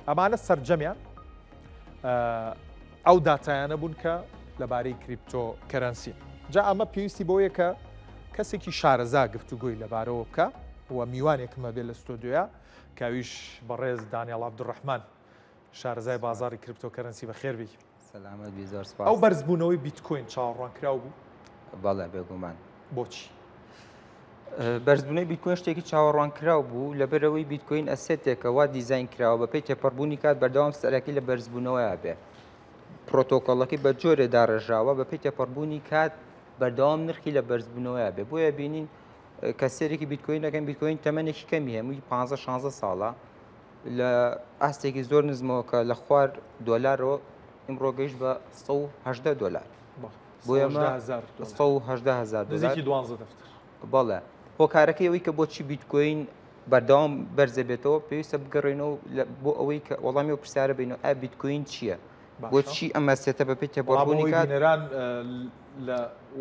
ئەمانە سەرجەمیان ئەو داتایانە بوون کە لەبارەی cryptocurrency. جا ئەمە پێویستی بەوەیە کە کەسێکی شارەزا گفتوگۆی لەبارەوە بکا و میوانێکم هەبێ لە ستۆدیۆیا کە ئەویش بەڕێز دانیاڵ عەبدولڕەحمان شارەزای بازاڕی cryptocurrency بەخێربێی. سەلامەت بی زۆر سپاس. ئەو بەرزبوونەوەی بیتکۆین چاوەڕوانکراو بوو؟ بەڵێ بێگومان. بۆچی؟ بەرزبوونەوەی بیتکۆین شتێکی چاوەڕوانکراو بوو لەبەرئەوەی بیتکۆین asset ێکە وا دیزاین کراوە بەپێی تێپەڕبوونی کات بەردەوام سعرەکەی لە بەرزبوونەوەیا بێ پرۆتۆکۆڵەکەی بە جۆرێ داڕێژراوە بەپێی تێپەڕبوونی کات بەردەوام نرخی لە بەرزبوونەوەیا بێ بۆیە بینین کە سێرێکی بیتکۆین دەکەن بیتکۆین تەمەنێکی کەمی هەیە مووی 15 16 ساڵە لە ئاستێکی زۆر نزمەوە کە لە خوار دۆلارەوە ئیمڕۆ گەیشت بە 118 دۆلار بۆ ئێمە 118 هەزار دۆلار نزیکی 12 دەفتەر. بەڵێ هۆکارەکەی ئەوەی کە بۆچی بیتکۆین بەردەوام بەرزە بێتەوە پێویستە بگەڕێنەوە بۆ ئەوەی کە وەڵامی ئەو پرسیارە بینەوە ئا بیتکۆین چییە؟ بۆچی ئەم asset ە بەپێی تێپەڕبوونی کات بینەران لە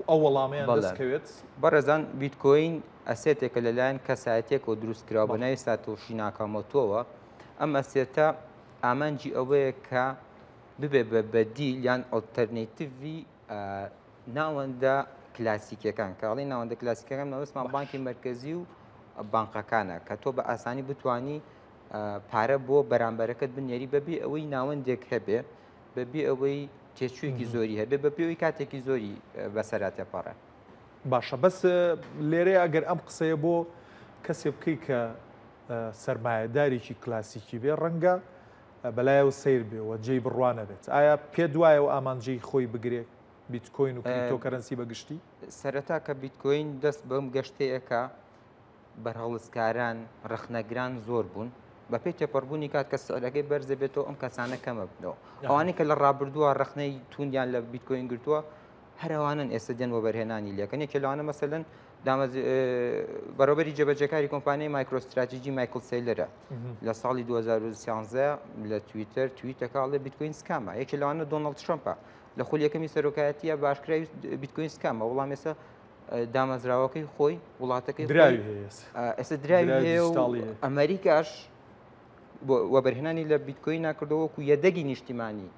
ئەو وەڵامیان دەستکەوێت؟ بەڕێزان بیتکۆین asset ێکە لەلایەن کەسایەتێکەوە دروست کراوە بە ناوی ساتۆشی ناکامۆتۆوە ئەم asset ە ئامانجی ئەوەیە کە ببێ بە بەدیل یان alternative ی ناوەندە کلاسیکیەکان کە ئەڵێین ناوەندە کلاسیکەکان مەبەستمان بانکی مەرکەزی و بانقەکانە کە تۆ بە ئاسانی بتانی پارە بۆ بەرامبەرەکەت بنێری بەبێ ئەوەی ناوەندێک هەبێ بەبێ ئەوەی تێچوویەکی زۆری هەبێ بە پێوەی کاتێکی زۆری بەسەرا تێپەڕێ. باشە بەس لێرەیە ئەگەر ئەم قسەیە بۆ کەسێ بکەی کە سەرمایەدارێکی کلاسیکی بێ ڕەنگە بەلایەوە سەیر بێ و جێی بڕوا نەبێت. ئایا پێت وایە ئەو ئامانجەی خۆی بگرێ بیتکۆین و cryptocurrency بە گشتی؟ سەرەتا کە بیتکۆین دەست بەم گەشتەی ئەکا بەرهەڵستکاران، ڕەخنەگران زۆر بوون. بەپێی تێپەڕبوونی کات کە سعرەکەی بەرز دەبێتەوە ئەم کەسانە کەم ئەبنەوە. ئەوانەی کە لە ڕابردووە ڕەخنەی تووندیان لە بیتکۆین گرتووە هەر ئەوانەن ئێستا دێن وەبەرهێنانی لێکەن. یەکێ لەوانە مەسەلەن بەڕێوەبەری جێبەجێکاری کۆمپانیای مایکرۆستراتیجی مایکل سەیلەرە لە ساڵی 2013 لە تویتەر تویتەکە ئەڵێ بیتکۆین scam ە. یەکێ لەوانە دۆناڵد ترەمپە لە خولی یەکەمی سەرۆکایەتیە بە ئاشکرای بیتکۆین scam ە، وەڵام ئێستا دامەزراوەکەی خۆی وڵاتەکەی دراوی هەیە ئێستا دراوی هەیە و ئەمریکاش وەبەرهێنانی لە بیتکۆین ناکردەوە وەکو یەدەگی نیشتیمانی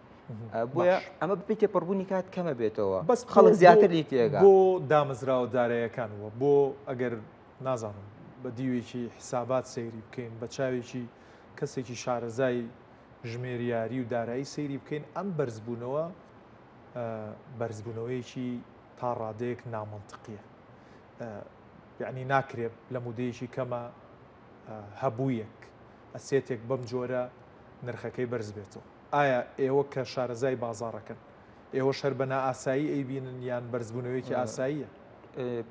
بۆیە ئەمە بەپێی تێپەڕبوونی کات کەمە بێتەوە بەس خەڵک زیاتر لی تێگا بۆ دامەزراوە دارایەکان وە بۆ ئەگەر نازانم بە دیوێکی حسابات سەیری بکەین بە چاوێکی کەسێکی شارەزای ژمێریاری و دارایی سەیری بکەین ئەم بەرزبوونەوە بەرزبوونەوەیەکی تا ڕادەیەک نامەنتقیە یعنی ناکرێت لە مودەیەکی کەمە هەبوویەک ئەسێتێک بەم جۆرە نرخەکەی بەرز بێتەوە. ئایا ئێوە کە شارەزای بازاڕەکەن، ئێوەش هەر بە نائاسایی ئەیبینن یان بەرزبوونەوەیەکی ئاساییە؟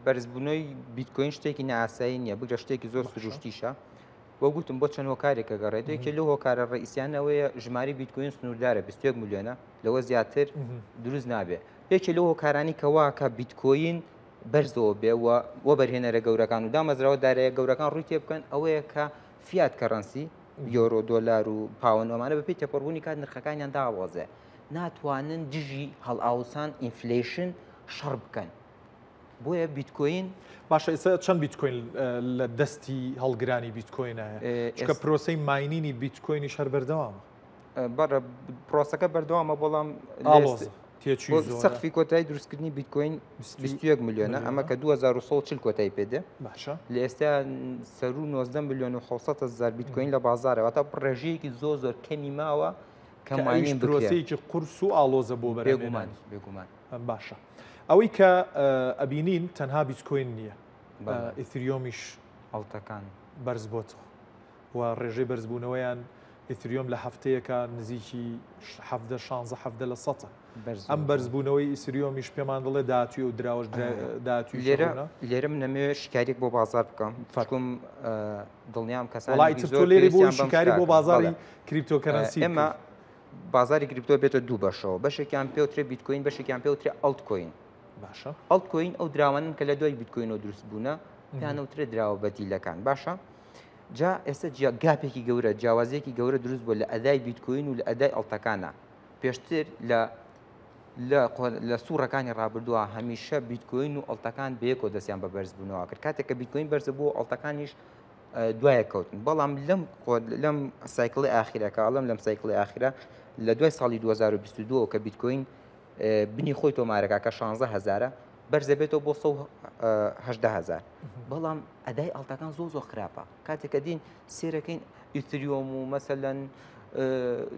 بەرزبوونەوەی بیتکۆین شتێکی نائاسایی نییە، بگرە شتێکی زۆر سروشتیشە. وەک گوتم بۆ چەند هۆکارێک ئەگەڕێت. یەکێ لەو هۆکارە ڕەئیسیانە ئەوەیە ژمارەی بیتکۆین سنووردارە، 21 ملیۆنە، لەوە زیاتر دروست نابێ. یەکێ لەو هۆکارانی کە وا کە بیتکۆین بەرزەوە بێ و وەبەرهێنەرە گەورەکان و دامەزراوە دارایە گەورەکان ڕووی تێ بکەن ئەوەیە کە fiat currency یۆرۆ دۆلار و پاوەن ئەمانە بەپێی تێپەڕبوونی کات نرخەکانیان دابەزێ ناتوانن دژی هەڵئاوسان inflation شەڕ بکەن بۆیە بیتکۆین باشە ئێستا چەند بیتکۆین لە دەستی هەڵگرانی بیتکۆینایە چونکە پرۆسەی mining ی بیتکۆینیش هەر بەردەوامە بەڕە پرۆسەکە بەردەوامە بەڵام تێچووی زۆرە. سەقفی کۆتایی دروستکردنی بیتکۆین 21 ملیۆنە ئەمە کە 2140 کۆتایی پێدێ باشە لە ئێستا سەرو 19 ملیۆن و 600 هەزار بیتکۆین لە بازارە واتە ڕێژەیەکی زۆر زۆر کەمی ماوە کە mining پرۆسەیەکی قورس و ئاڵۆزە بۆ بێگومان بێگومان باشە ئەوەی کە ئەبینین تەنها بیتکۆین نییە ئیتریۆمیش ئەڵتەکان بەرز بۆتەوە و ڕێژەی بەرزبوونەوەیان ئیتریۆم لە هەفتەیەکا نزیکی 17 16 17 لە سەتە. ئەم بەرزبوونەوەی ئیسریۆمیش پێمان دەڵێ داهاتووی ئەو دراوەش داهاتووی لێرە لێرە من نەمەوێت شیکاریەک بۆ بازار بکەم فەرکم دڵنیام کەسان وڵی تر تۆ لێرەی بۆ شیکاری بۆ بازاری cryptocurrency ئێمە بازاری crypto بێتە دوو بەشەوە بەشێکیان پێوترێ بیتکۆین بەشێکیان پێوترێ altcoin باشە altcoin ئەو دراوانن کە لە دوای بیتکۆینەوە دروست بوونە پێیانەوترێ دراوە بەدیلەکان باشە جا ئێستا gap ێکی گەورە جیاوازیەکی گەورە دروست بووە لە ئەدای بیتکۆین و لە ئەدای alt ەکانە پێشتر لە لە سوڕەکانی ڕابردووە هەمیشە بیتکۆین و alt ەکان بەیەکەوە دەستیان بە بەرزبوونەوە کرد کاتێک کە بیتکۆین بەرزە بوو alt ەکانیش دوایە کەوتن بەڵام لەم لەم cycle ی ئاخیرە کە ئەڵم لەم cycle ی ئاخیرە لە دوای ساڵی 2022 کە بیتکۆین بنی خۆی تۆمارەکە کە 16 هزارە بەرزەبێتەوە بۆ 19 هزار بەڵام ئەدای alt ەکان زۆ زۆر خراپە کاتێک کە دین سێرەکەین ئیتریۆم و مەسەلەن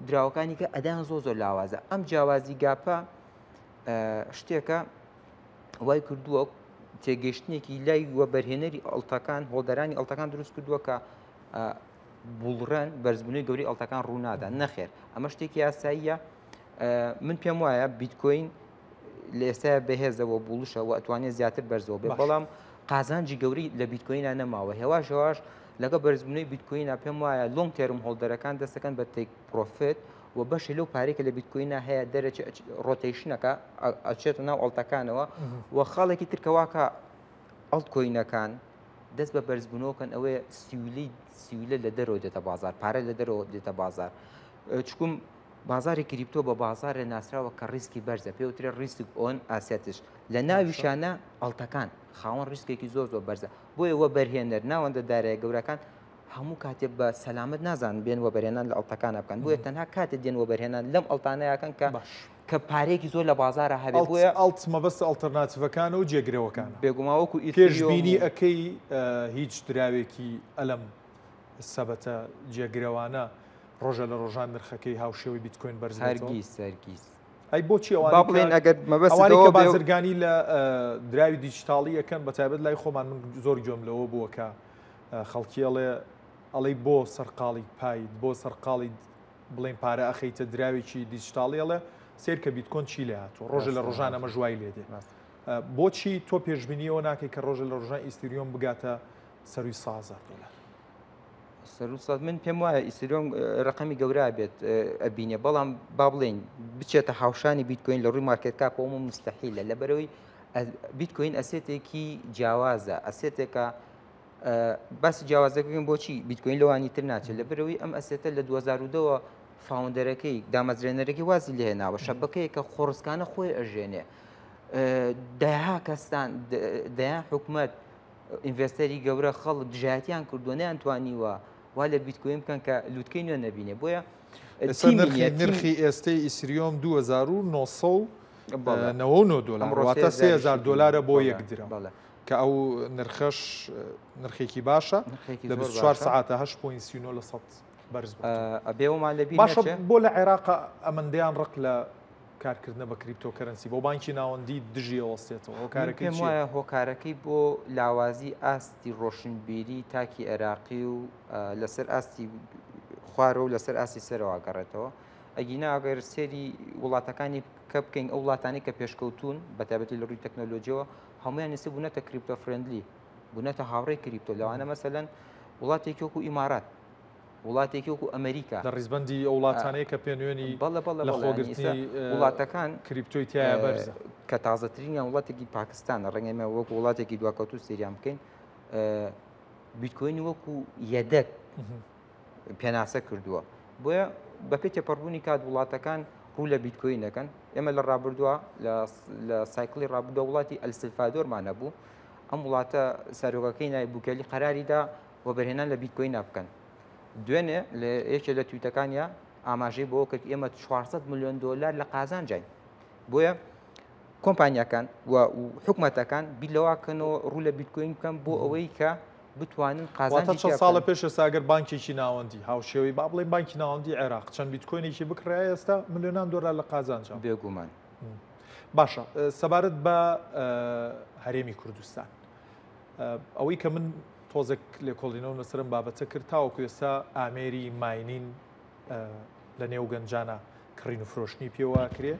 دراوەکانی کە ئەدایان زۆ زۆر لاوازە ئەم جیاوازی gap ە شتێکە وای کردووە تێگەشتنێکی لای وەبەرهێنەری alt ەکان holder انی alt ەکان دروست کردووە کە bull run بەرزبوونەوەی گەوری alt ەکان ڕوونادا نەخێر ئەمە شتێکی یاساییە من پێم وایە بیتکۆین لە ئێستا بەهێزەوە bullish ە و ئەتوانێت زیاتر بەرزەوە بێ بەڵام قازانجی گەوری لە بیتکۆینە نەماوە هێواش هێواش لەگە بەرزبوونەوەی بیتکۆینە پێم وایە long term holder ەکان دەستەکەن بە take profit و بەشی لەو پارەی کە لە بیتکۆینە هەیە دەرەچێت rotation ەکە ئەچێتە ناو alt ەکانەوە و خاڵێکی تر کەواکە altcoin ەکان دەست بە بەرزبوونەوەکەن ئەوەیە سیولی سیولە لە دەرەوە دێتە بازار پارە لە دەرەوە دێتە بازار چکم بازاری crypto بە بازارێ ناسراوە کە ریسکی بەرزە پێوترێ risk on asset ش لە ناویشانە alt ەکان خاوەن ریسکێکی زۆر زۆر بەرزە بۆیە وەبەرهێنەر ناوەندە دارایە گەورەکان هەموو کاتێ بە سەلامەت نازانن بێن وەبەرهێنان لە alt ەکانە بکەن بۆیە تەنها کاتێ دێن وەبەرهێنان لەم alt انەیەکەن کە باش. کە پارەیەکی زۆر لە بازارە هەبێ بۆیە alt مەبەست alternative ەکانە و جێگرەوەکانە. بێگومان وەکو ئیتریۆم پێشبینی ئەکەی هیچ دراوێکی ئەلەم سەبەتە جێگرەوانە ڕۆژە لە ڕۆژان نرخەکەی هاوشێوەی بیتکۆین بەرز بێتەوە؟ هەرگیز هەرگیز. ئەی بۆچی با ئەوانەی بڵێن کە ئەگەر مەبەستت ئەوانەی ئەوە کە بێ بازرگانی لە دراوی دیجیتاڵی ئەکەن بە تایبەت لای خۆمان من زۆر گوێم لەوە بووە کە خەڵکی ئەڵێ ئەڵێی بۆ سەرقاڵی پایت بۆ سەرقاڵی بڵێن پارە ئەخەیتە دراوێکی دیجیتاڵی ئەڵێ سێر کە بیتکۆن چی لێ هاتووە ڕۆژە لە ڕاستە ڕۆژان ئەمەش وای لێ دێ ڕاستە. بۆچی تۆ پێشبینیەوە ناکەی کە ڕۆژە لە ڕۆژان ئیستریۆم بگاتە سەروی 100,000 دلار؟ سەروو سەد من پێم وایە ئیسیرۆم ڕقەمی گەورە بێت ئەبینێ بەڵام با بڵێین بچێتە هاوشانی بیتکۆین لە ڕووی market cap ەوە مستحیلە لەبەرەوەی بیتکۆین asset ێکی جیاوازە asset ێکە باسی جیاوازەکەن بۆچی بیتکۆین لەوانی تر ناچێت لە برەوەی ئەم asset ە لە 2002ەوە founder ەکەی دامەزرێنەرەکەی وازی لێناوە شەبەکەیە کە خۆڕسکانە خۆی ئەژێنێ دەها کەستان دەیان حکومت investor ی گەورە خەڵک دژایەتیان کردووە نیان توانیوە وا لە بیتکۆین بکەن کە لوتکەی نوێ نەبینێ بۆیە نرخی ئێستەی ئیسریۆم 2999 دلار واتە 3000 دلارە بۆ یەک درام کە ئەو نرخەش نرخێکی باشە لە 24 سعاتە 8.39 لە سەد بەرز ئەبێەوەمان لە باشە بۆ لە عێراق ئەمەندەیان ڕق لە کارکردنە بە cryptocurrency بۆ بانکی ناوەندی دژی ئەوەستێتەوە هۆکارەکەی پێم وایە هۆکارەکەی بۆ لاوازی ئاستی ڕۆشنبیری تاکی عێراقی و لەسەر ئاستی خوارەوە و لەسەر ئاستی سەرەوە گەڕێتەوە ئەگینا ئەگەر سێری وڵاتەکانی کە بکەین ئەو وڵاتانی کە پێشکەوتون بە تایبەتی لە ڕووی تەکنەلۆژیەوە هەمویان ئێستا بوونەتە crypto friendly بوونەتە هاوڕێی crypto لەوانە مەسەلەن وڵاتێکی وەکو ئیمارات وڵاتێکی وەکو ئەمریکا لە ڕیزبەندی ئەو وڵاتانەیە کە پێنوێنی بەڵێ بەڵێ لە خۆگرتنی وڵاتەکان crypto ی تایە بەرزە کە تازەترینیان وڵاتێکی پاکستانە ڕەنگە ئێمە وەکو وڵاتێکی دواکەوتوو سەیریان بکەین بیتکۆینی وەکو یەدەک پێناسە کردووە بۆیە بەپێی تێپەڕبوونی کات وڵاتەکان ڕوو لە بیتکۆین دەکەن ئێمە لە ڕابردووە لە cycle ی ڕابردووە وڵاتی ئەلسلفادۆرمان هەبوو ئەم وڵاتە سەرۆکەکەی نایب بوکێلی قەراریدا وەبەرهێنان لە بیتکۆینا بکەن دوێنێ لە یەکێ لە tweet ەکانیا ئاماژەی بۆ کرد ئێمە 400 میلیۆن دلار لە قازانجین بۆیە کۆمپانیاکان و حکومەتەکان بیر لەواکەنەوە ڕوو لە بیتکۆین بکەن بۆ ئەوەی کە بتوانن قازانجی چەند ساڵە پێش ئێستا ئەگەر بانکێکی ناوەندی هاوشێوەی با بڵێین بانکی ناوەندی عێراق چەند بیتکۆینێکی بکڕایە ئێستا ملیۆنان دۆلار لە قازانجا بێگومان باشە سەبارەت بە هەرێمی کوردستان ئەوەی کە من تۆزێک لێکۆڵینەوەم لەسەر ئەم بابەتە کرد تاوەکو ئێستا ئامێری mining لە نێو گەنجانە کڕین و فرۆشتنی پێوە ئەکرێ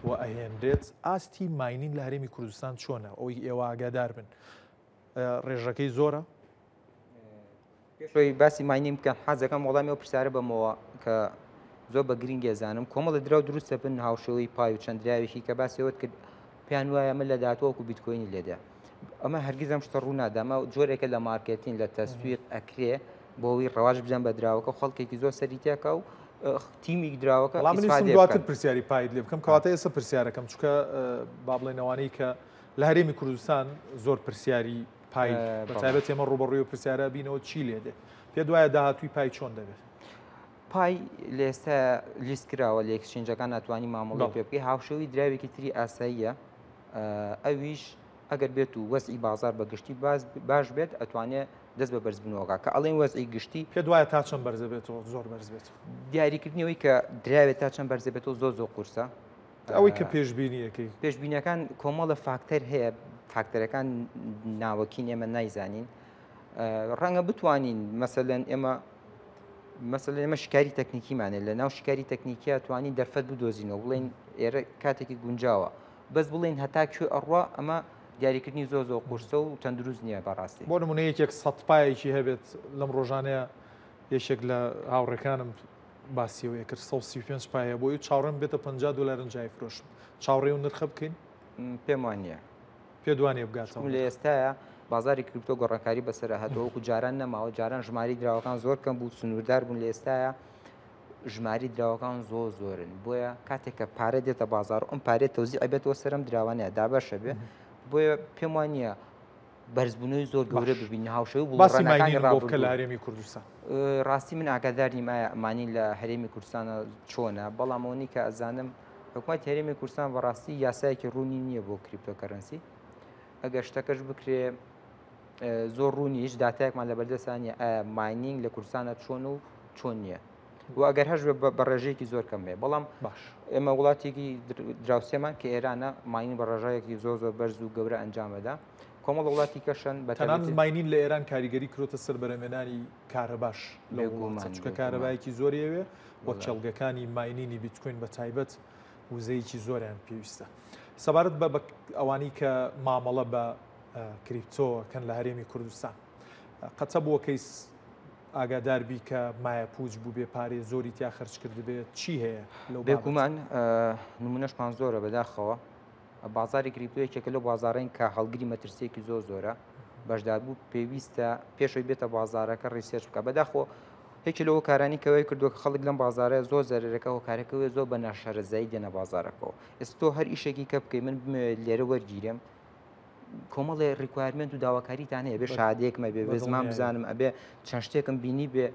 و ئەهێنرێت ئاستی mining لە هەرێمی کوردستان چۆنە ئەوەی ئێوە ئاگادار بن ڕێژەکەی زۆرە؟ پێشەوەی باسی mining بکەم حەزەکەم وەڵامی ئەو پرسیارە بەمەوە کە زۆر بە گرنگی ئەزانم کۆمەڵی دراو دروستە بن هاوشێوەی پای و چەند دراوێکی کە باسی ئەوەت کرد پێیان وایە ئەمە لە داهاتووە وەکو بیتکۆینی لێدێ ئەمە هەرگیز ئەم شتە ڕوو نادا ئەمە جۆرێکە لە مارکێتین لە تەسویق ئەکرێ بۆ ئەوەی ڕەواج بدەن بە دراوەکە و خەڵکێکی زۆر سەری تێکا و تیمیک دراوەکە وەڵام من ویستم ئیسفادەیە دواتر بکەن. پرسیاری پایت لێ بکەم کەواتە ئێستا پرسیارەکەم چونکە با بڵێین ئەوانەی کە لە هەرێمی کوردستان زۆر پرسیاری پای بە تایبەت ئێمە ڕووبەڕووی پرسیارە بینەوە چی لێ دێ؟ پێت وایە داهاتووی پای چۆن دەبێت؟ پای لە ئێستا list کراوە لە exchange ەکان ناتوانانی مامەڵە پێ بکەی، هاوشێوەی دراوێکی تری ئاساییە، ئەویش ئەگەر بێت و وەزعی بازار بە گشتی باش بێت ئەتوانێ دەست بە بەرزبوونەوەکە کە ئەڵێن وەزعی گشتی. پێت وایە تا چەند بەرزە بێتەوە؟ زۆر بەرز بێتەوە. دیاریکردنەوەی کە دراوێت تا چەند بەرزە بێتەوە زۆر زۆر قورسە. ئەوەی کە پێشبینیەکەی. پێشبینیەکان کۆمەڵە فاکتەر هەیە، فاکتەرەکان ناوەکین ئێمە نایزانین. ڕەنگە بتوانین مەسەلەن ئێمە مەسەلەن ئێمە شکاری تەکنیکیمانێ لە ناو شکاری تەکنیکیە توانین دەرفەت بدۆزینەوە بڵێن ئێرە کاتێکی گونجاوە بەس بڵێن هەتا کوێ ئەڕوا ئەمە دیاریکردنی زۆر زۆر قورسە و تەندروست نییە بەڕاستی. بۆ نمونە یەکێک سەد پایەکی هەبێت لەم ڕۆژانەیە یەکێک لە هاوڕێکانم باسی ئەوەی کرد 135 پایە بۆی چاوەڕێم بێتە 50 دلار ئینجا فرۆشم چاوەڕێ و نرخە بکەین؟ پێم وان نییە. پێت وانییە بگاتەوە لە ئێستاە بازاری کریپتۆ گۆڕانکاری بەسەر هاتووە وەکو جاران نەماوە جاران ژماری دراوەکان زۆر کەم بوو سنووردار بوون لە ئێستاە ژماری دراوەکان زۆر زۆرن بۆیە کاتێک کە پارە دێتە بازار ئەم پارێت تەوزی ئەبێتەوە سەرم دراوانەیە دابەشە بێ بۆیە پێم وان نییە بەرزبوونەوەی زۆر گەورە ببین هاوشێوەی باسی mining بۆ بکە لە هەرێمی کوردستان. ڕاستی من ئاگادار نیم ئایا mining لە هەرێمی کوردستانە چۆنە بەڵام ئەوەنی کە ئەزانم حکوومەت هەرێمی کوردستان بەڕاستی یاسایەکی ڕوونی نییە بۆ cryptocurrency ئەگەر شتەکەش بکرێ زۆر ڕوونی هیچ داتایەکمان لە بەردەستان نیە ئایا mining لە کوردستانە چۆن و چۆن نییە و ئەگەر هەش بە ڕێژەیەکی زۆر کەم بێ بەڵام باش ئێمە وڵاتێکی دراوسێمان کە ئێرانە mining بە ڕێژەیەکی زۆر زۆر بەرز و گەورە ئەنجامەدا کۆمەڵ وڵاتی کەشن بە تەنانەت mining لە ئێران کاریگەری کرۆتە سەر بەرەمێنانی کارەباش لە وڵاتە چونکە کارەبایەکی زۆری ئەوێ و کێڵگەکانی mining ی بیتکوین بە تایبەت وزەیەکی زۆریان پێویستە. سەبارەت بە ئەوانی کە مامەڵە بە کریپتۆ کەن لە هەرێمی کوردستان قەتە بووە کەیس ئاگادار بی کە مایەپووچ بووبێ پارەی زۆری تیا خەرج کردبێ چی هەیە لەو بابەتە؟ بێگومان نمونەشمان زۆرە بەداخەوە بازاری کریپتۆ یەکێکە لەو بازارەین کە هەڵگری مەترسیەکی زۆر زۆرە بەشداربوو پێویستە پێشەوەی بێتە بازارەکە research بکە بەداخۆ یەکێ لەو هۆکارانی کە وای کردووە کە خەڵک لەم بازارە زۆر زەرەرەکە هۆکارەکە زۆر بە ناشارەزایی دێنە بازارەکەەوە ئێستا تۆ هەر ئیشێکی کە بکەی من بمەوێت لێرە وەرگیرم کۆمەڵێ requirement و داواکاریتان هەیە بێ شادێکمە بێ بێ زمان بزانم ئەبێ چەند شتێکم بینی بێ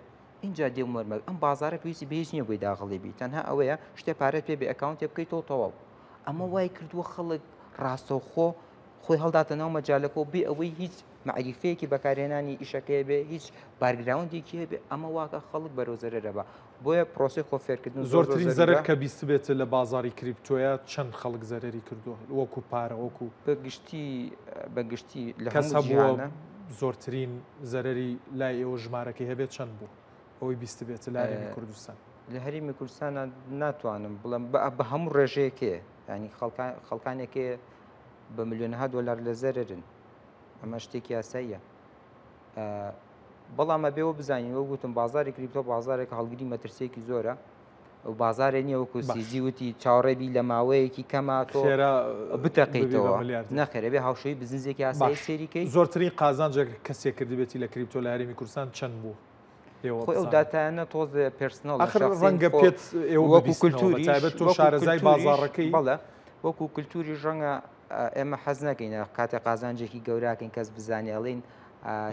اینجا دێم وەرمە ئەم بازارە پێویستی بە هیچ نییە بۆی داغڵی بی تەنها ئەوەیە شتێ پارەت پێ بێ account ێ بکەیتەوە تەواو ئەمە وای کردووە خەڵک ڕاستەوخۆ خۆی هەڵداتە ناو مەجالەکەەوە بێ ئەوەی هیچ مەعریفەیەکی بەکارهێنانی ئیشەکەی بێ هیچ background ێکی هەبێ ئەمە واکە خەڵک بەرەو زەرەرە بە بۆیە پرۆسی خۆ فێرکردن زۆرترین زەرەر کە بیستبێت لە بازاری کریپتۆیە چەند خەڵک زەرەری کردووە وەکو پارە وەکو بەگشتی بەگشتی لە کەس هەبووە زۆرترین زەرەری لای ئێوە ژمارەکەی هەبێت چەند بوو ئەوەی بیستبێت لە هەرێمی کوردستان؟ لە هەرێمی کوردستان ناتوانم بڵێم بە هەموو ڕێژەیەکێ ینی خەڵکانێکێ بە ملیۆنەها دۆلار لە زەرەرن ئەمە شتێکی یاساییە بەڵام ئەبێ بزانین وەک وتم بازاری کریپتۆ بازارێک هەڵگری مەترسیەکی زۆرە ئەو بازارێ نییە وەکو سیزی وتی چاوەڕێبی لە ماوەیەکی کەما تۆ بتەقیتەوە نەخێرە بێ هاوشێوەی بزنزێکی ئاسایی سێریکەی زۆرترین قازانجێک کەسێک کردبێتی لە کریپتۆ لە هەرێمی کوردستان چەند بوو؟ خۆی ئەو داتایانە تۆزێ personal ئەخر ڕەنگە پێت ئێوە وەکو کولتوری تایبەت تۆ شارەزای بازاڕەکەی بەڵێ وەکو کولتوری ڕەنگە ئێمە حەز نەکەین کاتێ قازانجێکی گەوراکەین کەس بزانێ ئەڵین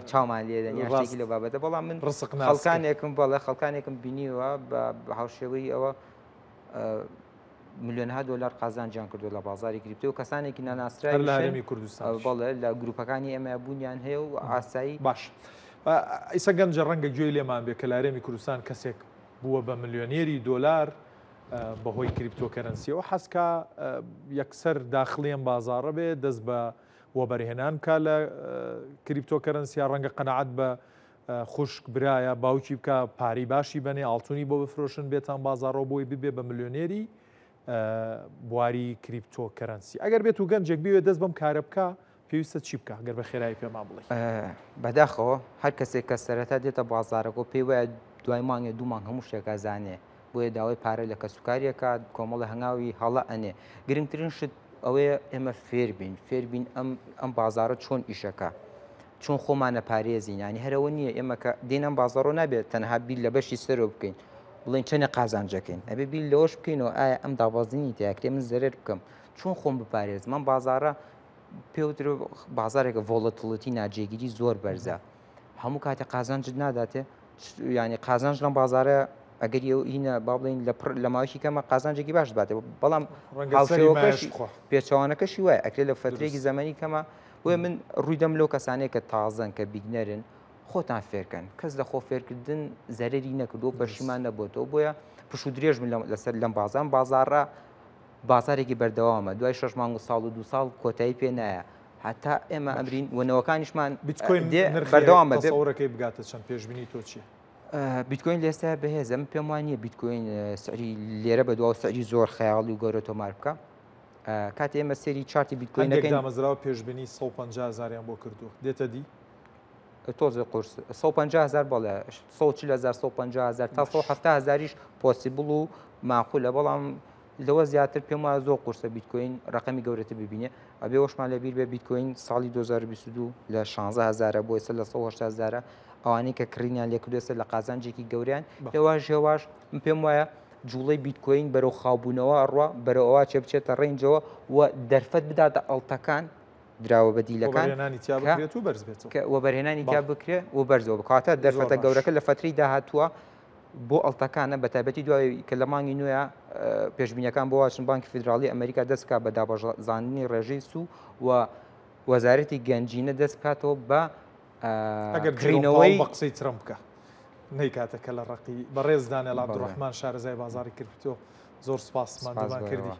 چاومان لێ دەن یان شتێکی لەو بابەتە بەڵام من خەڵکانێکم بەڵێ خەڵکانێکم بینیوە بە هاوشێوەی ئەوە ملیۆنها دۆلار قازانجیان کردو لە بازاری کریپتۆ و کەسانێکی ناناسراوی لە هەرێمی کوردستان بەڵێ لە گروپەکانی ئێمە بوونیان هەیە و ئاسایی باش ئیسە گەنجە ڕەنگە گوێی لێمان بێ کە لە هەرێمی کوردستان کەسێک بووە بە ملیۆنێری دۆلار بەهۆی cryptocurrency یەوە حەزکا یەکسەر داخڵی ئەم بازاڕە بێ دەست بە وەبەرهێنان بکا لە cryptocurrency یا ڕەنگە قەنەعەت بە خوشک برایە باوکی بکە پارەی باشی بەنێ ئاڵتونی بۆ بفرۆشن بێتان بازاڕەوە بۆی ببێ بە ملیۆنێری بواری cryptocurrency ئەگەر بێت و گەنجێک بوێ دەست بەم کارە بکە پێویستە چی بکە گەر بە خێرایی پێمان بڵێ بەداخەوە هەر کەسێک کە سەرەتا دێتە بازارەکە پێی وایە دوای مانگێ دوو مانگ هەموو شتێک ئەزانێ بۆیە داوای پارە لە کەسوکاری ئەکات، کۆمەڵە هەنگاوی هەڵە ئەنێ. گرنگترین شت ئەوەیە ئێمە فێر بین، فێر بین ئەم ئەم بازاڕە چۆن ئیشەکە، چۆن خۆمانە پارێزین، یانی هەر ئەوە نییە ئێمە کە دێین ئەم بازاڕۆ نابێت تەنها بیر لە بەشی سەرەوە بکەین، بڵێین چەندێ قازانجەکەین، ئەبێ بیر لەوەش بکەینەوە ئایا ئەم دابەزینی تیا کرێ من زەرەر بکەم، چۆن خۆم بپارێزم، ئەم بازاڕە پێوتر بازارێکە volatility ناجێگیری زۆر بەرزە هەموو کاتێ قازانجت ناداتێ ینی قازانج لەم بازارە ئەگەر هینە با بڵین لە پڕ لە ماوەیەکی کەمە قازانجێکی باش باتێ بەڵام هاوشێوەکەشی پێچەوانەکەشی وایە ئەکرێ لە فترێکی زەمەنی کەمە بۆیە من ڕووی دەم لەو کەسانەیە کە تازەن کە beginner ن خۆتان فێرکەن کەس لە خۆ فێرکردن زەرری نەکردو پەشیمان نەبووتەوە بۆیە پشوو درێژ من لەسەر لەم بازان بازاڕە بازارێکی بەردەوامە دوای شش مانگ و ساڵ و دو ساڵ کۆتایی پێ نایە هەتا ئێمە ئەمرین و نەوەکانیشمان بیتکۆین بەردەوام بەردەوامەکەی بگاتە چەند پێشبینی تۆ چیە؟ بیتکۆین لە ئێستا بەهێزە من پێم وان نییە بیتکۆین سعری لێرە بە دوا سعری زۆر خەیاڵی و گەورە تۆمار بکە کاتێ ئێمە سێری chart ی بیتکۆین دەکەین دامەزراوە پێشبینی 150 هزاریان بۆ کردووە دێتە دی تۆزێ قورس 150 هزار بەڵێ 140 هزار 150 هزار تا 170 هزاریش possible و معقولە بەڵام لەوە زیاتر پێم وایە زۆر قورسە بیتکۆین ڕقەمی گەورەتر ببینێ ئەبێ وەشمان لەبیر بێ بیتکۆین ساڵی 2022 لە 16 هزارە بۆ ئێستا لە 180 هزارە ئەوانەی کە کڕینیان لێکردووە ئێستا لە قازانجێکی گەوریان هێواش هێواش من پێم وایە جوڵەی بیتکۆین بەرەو خاوبوونەوە ئەڕوا بەرەو ئەوە چێ بچێتە range ەوە و دەرفەت بداتە alt ەکان دراوە بەدیلەکان وەبەرهێنانی تیا بکرێت و بەرز بێتەوە کە وەبەرهێنانی تیا بکرێ و بەرزەوە بکاتە دەرفەتە گەورەکە لە فەتری داهاتووە بۆ alt ەکانە بە تایبەتی دوای کە لە مانگی نوێ پێشبینەکان بۆ واچن بانکی فیدراڵی ئەمریکا دەست بکات بە دابەزاندنی ڕێژەی سوو و وەزارەتی گەنجینە دەست بکاتەوە بە ئەگەر کڕینەوەی بە قسەی ترەمپ بکە نەیکاتە کە لە ڕقی بەڕێز دانێل عەبدولڕەحمان شارەزای بازاڕی کریپتۆ زۆر سپاس ماندوومان کردی.